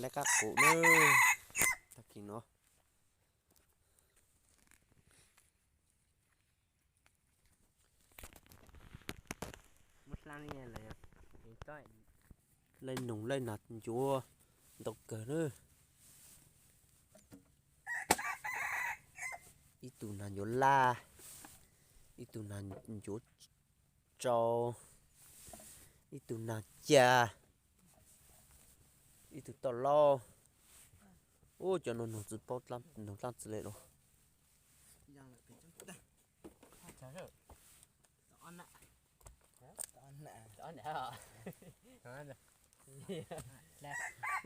Lawv qab qus na, tag kis no. Lawv noog lawv nag ncuav ntau kawg na. Ib tug nag ncuav laj, ib tug nag ncuav tsau, ib tug nag ca, ib tug toj laub. Ub, cov no noog tsis paub noog dlaab tsi le los.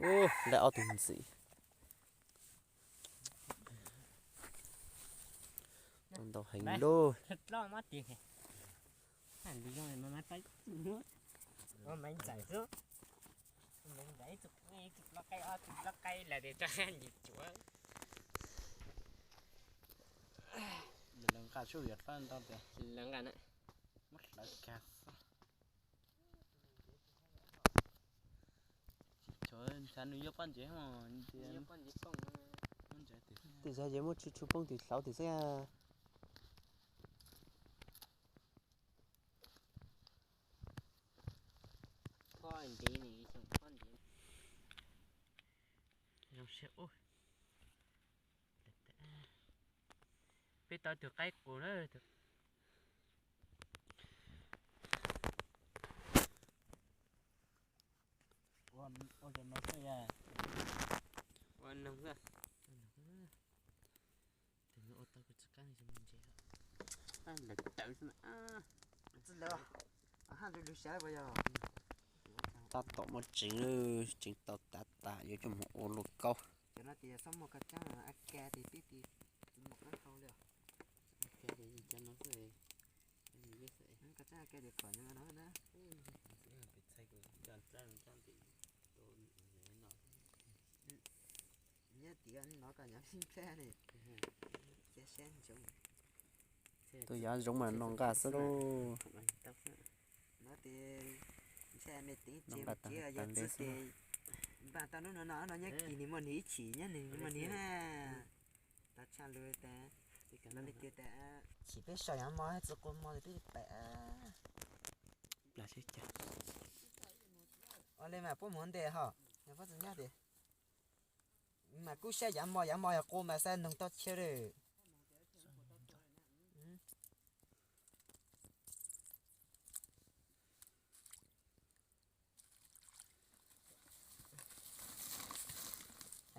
Ub, lawv ob tug ntxim. Ntau heev lauj. Nqa sub yuav fab ntau tias muab hlawv kag xwb. Ntshav nws yuav poj ntsev ho. Tim xav ces muab tshu tshu poob tim hlauv tim xwb. Zoo siab ub. Peb tau tus qaib qus na. Ua noog xwb. Ua noog xwb. Tus no ua tau kuv tsis qab li ntses. Lawv tawv xwb na. Tsis lawv, haj ntsug lub sab puas yog? Tab tom muab tseev, tseev tau tav tas yuav coj mus ua luaj kaub. Cov no tias txhob muaj koj tsaab a ke tias pib tias tsis muaj qab hau li. Koj tsaab a ke tias kom nyob no na. Nyob tias no kom nyob sib nplhaib ne. Cia sab ntsoov. Tus yav zoov mas noj nqaj xwb lauj. No tias ntshe me teev tsis mus txiv yog txwj tes npaj tau hnub no no no nyob kis nws muaj nws ib chim nyob nws muaj nws na. Tau tshaj lug tas, no li tias tas chim peb sau yav mo txwv qua mo peb pem. Ua li mas puab mus ntes ho, puab tsis nyob tias mas kuj saib yav mo, yav mo yog qua mas xav noog tau chaw lawm.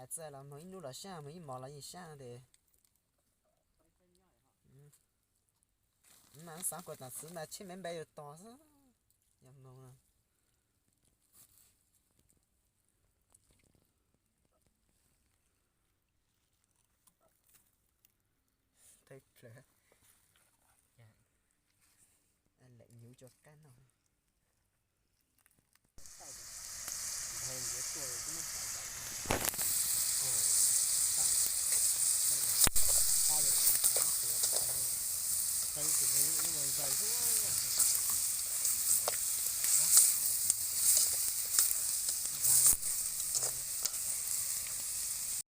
Has txawm los moog ib nub los saib, moog ib mos los yeej saib tes. Mas xaav kuas tam xwv mas tsheb me npe yus tos xwb, yog moog no. Thawj plawg, leem nyuv tso qab no.